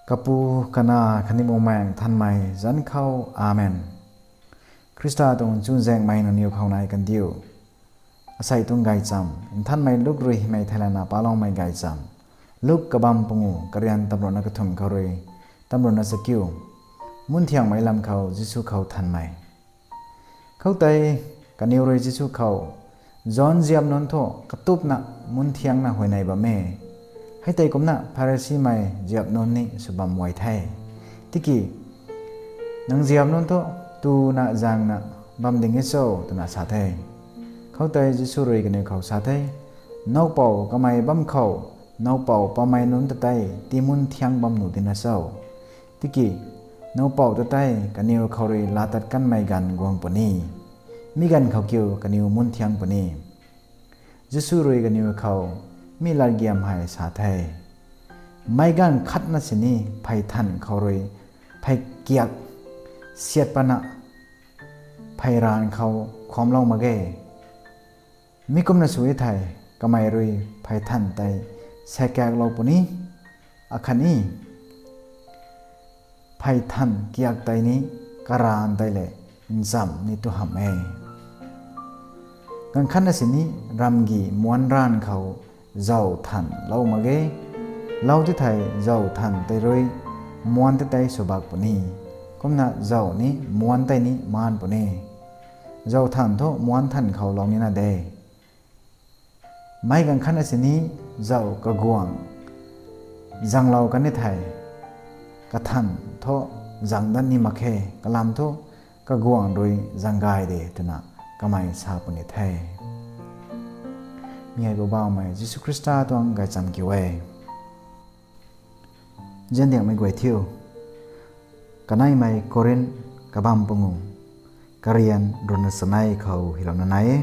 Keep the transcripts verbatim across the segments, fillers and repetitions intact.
Kapu, Kanac khatni Bumaengh Nthanmei zanc khou. Amen. Khrista tuang chuzaenghmei nangniw khou nai kandiu. Asei tuang gaychamv Nthanmei Luk rui hymei theilayna paloumei gaychamv. Luk kabamv pangu, karian tamruhna kathumh khou rui tamruhna chakiu. Munthiangmei lam khou Jisu khou thanmei. Khoutei kaniw rui Jisu khou, John ziap nunc thu katupna munthiangna huayney bam e. Hei tei kumcna Pharisimei ziap nunc ni sw bam guay the. Tiki, nang ziap nunc thu tuna zaengna bam ding e cho? twna sa the. Khoutei Jisu rui kaniw khou sa the, Nowpou kamei bam khou, nowpou pamei nunc ta tei tii munthiang bam nuh dina cho? Tiki, nowpou ta tei kaniw khou rui laatat kanmei ganv guang puni. Mi ganv khou kiu kaniw munthiang puni. Jisu rui kaniw khou mi latgiam hei sa the, Meic gaanv khatna sini phey than khou rui phey kiak siat patna phey raanv khou khwamlou mak ge. Mi kumna sw e thei, kamei rui phey than tei sakaklou puni, akhatni phey than kiak tei ni karaanv tei le ncham ni tu hamh e. Gaanv khatna sini ramgi muanc raanv khou zauc thanv lou mak ge. Lou ti thei zauc thanv tei rui muanc tei tei sw bak puni. Kumna zauc ni muanc tei ni maan puni. Zauc thanv thu muanc thanv khou lou nina de. Meic gaanv khatna sini zauc kaguangc zanglou kan ni thei, kathanv thu zang dat ni mak khe, kalam thu kaguangc rui zang gay de twna kamei sa puni the. Mi hei Poubauhmei Jisu Khrista tuang gaychamv kiu e. Ziandiangmei guay thiu, kaneimei Korinth kabamv pangu, karian ruhna chanei khou hilouna nai e.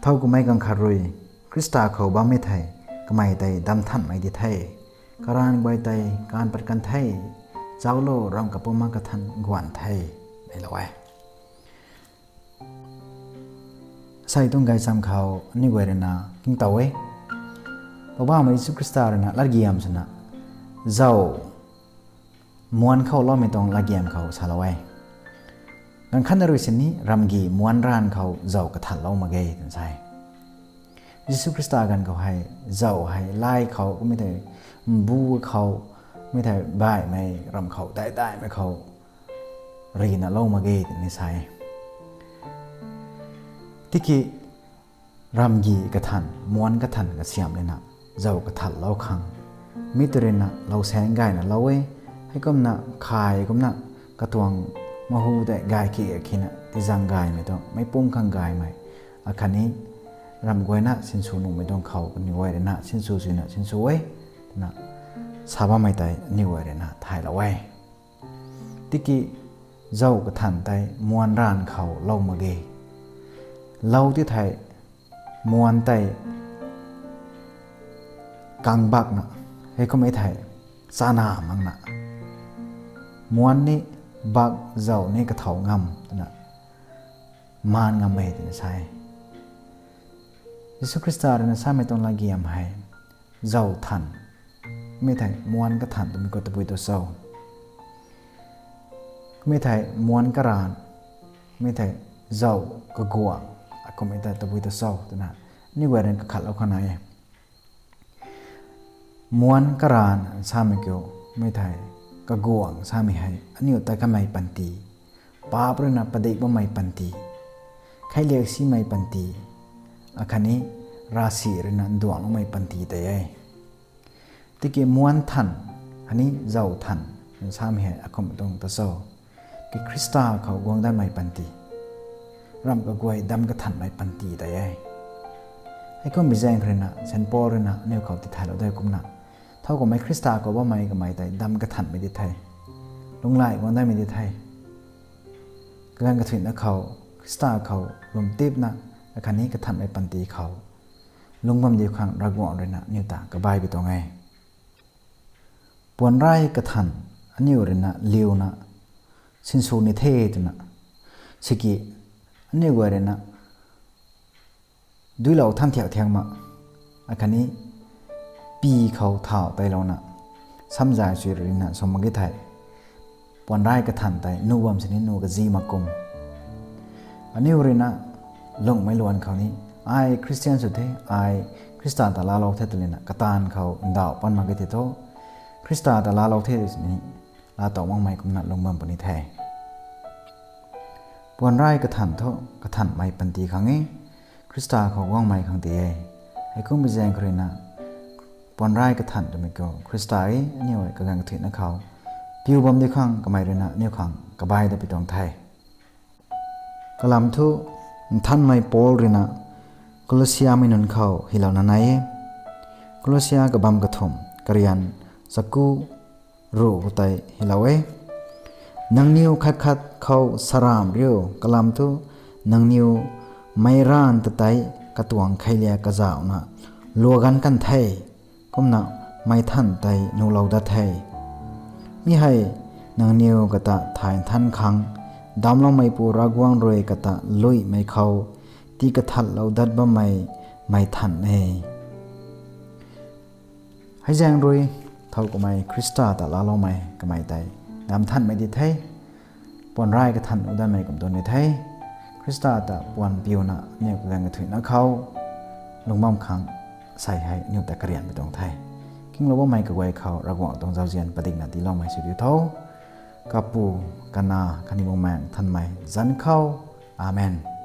Thow kummei gaanv khat rui Khrista khou bammei thei, kamei tei damthanhmei di the. Karaanv guay tei kaanv pat kan the. Zauclo, ramv kapwm kathanc guan the, neilou e. Asei tuang gaychamv khou aniw guay ruina ningtow e. Poubauhmei Jisu Khrista ruina latgiam swna, zauc muanc khou loumei tuang latgiam khou salou e. Gaanv khatna rui sini ramgi muanc raanv khou zauc kathanlou mak ge twna sa e. Jisu Khrista ganv khou hei, zauc hei lay khou, kummei thei mbu khou, kummei thei baihmei ramv khou, daidaihmei khou rina lou mak ge twna sa e. Tiki ramgi kathanc, muanc kathanc kasiamh lana zauc kathanlou khang mi tw ruina lou saeng gayna lou e. Heikumna khay kumna katuang mahu tei gay ki khina tizang gaymei tuang meicpumc khang gaymei, akhatni ramh guayna sinsw nuhmei tuang khou aniw guay ruina sinsw swna sinsw e twna sa bammei tei aniw guay ruina thaylou e. Tiki zauc kathanc tei muanc raanv khou lou mak ge. Lou ti thei muanc tei kang bakna, heikum e thei chana makna, muanc ni bak, zauc ni kathow ngam twna maan ngam e twna sa e. Jisu Khrista ruina samei tuang latgiam hei, zauc thanc, mi thei muanc kathanc twmei khou tabui tu cho? Mi thei muanc karaanv, mi thei zauc kaguangc, akumhmei ta tabui tu cho twna aniw guay ruina kakhatlou khang nai e. Muanc karaanv samei kiu, mi thei kaguangc samei hei aniw ta kamei panty, paap ruina padik bammei panty, kheiliak simei panty, akhatni ravsic ruina nduangloumei panty tei e. Tiki muanc thanc khatni zauc thanc samei hei akumhmei tuang ta cho? Ki Khrista khou guang datmei panty, ramh kaguay dam kathanhmei panty tei e. Heikum bi zaeng ruina Saint Paul ruina aniw khou tithaylou de kumna, thow kummei Khrista khou bammei kamei tei dam kathanhmei di the, lunghlaic guang datmei di the. Kaganv kathuicna khou, Khrista khou lwmtipna, akhatni kathanhmei panty khou lungc bam diu khang Ravguangc ruina aniw ta kabaihbi tuang e. Puanrey kathanc aniw ruina liuna sinsw ni the twna, siki aniw guay ruina duilou than thiak thiak ma, akhatni pi khou thau teilouna, samzai sui ruina sw mak ge thei, puanrai kathan tei nuh bam sini nuh kazi mak kum, aniu ruina lungmei luan khou ni, ai Khristian sw the, ai Khrista ta laalou the twlana kataanv khou ndauh pan mak ge thei thu, Khrista ta laalou the sini laatow makmei kumna lung bam puni the. Puanrai kathan thu kathanmei panty khang e, Khrista khou guangmei khang ti e. Heikumbi zaeng khou ruina puanrai kathan twmei khou Khrista e aniu kaganv kathuina khou piu bam di khang kamei ruina aniu khang kabai da pi tuang the. Kalam thu nthanmei Paul ruina Kolosiamei nunc khou hylouna nai e. Kolosia kabam kathumh, karian chaku ruh khou tei hylou e. Nangniw khat khat khou saramh riu, kalam thu nangniw meic ranv ta tei katuang kheiliak kazauhna lua ganv kan the, kumna mei than tei nuhlou dat the. Mi hei nangniw kata thay nthan khang damcloumeipu Ravguangc rui kata luimei khou tii kathatlou dat bammei mei than e. Hei zaeng rui thow kamei Khrista ta laaloumei kamei tei dam thanmei di the, puanrai kathan u datmei kum tuang ni the. Khrista ta puan piuna aniu kaganv kathuina khou lung bam khang sei hei aniu ta karianmei tuang the. Kinglou bammei kaguay khou Ravguangc tuang zauzian padikna tiiloumei sw diu tho. Kapu, Kanac khatni Bumaengh Nthanmei zanc khou. Amen.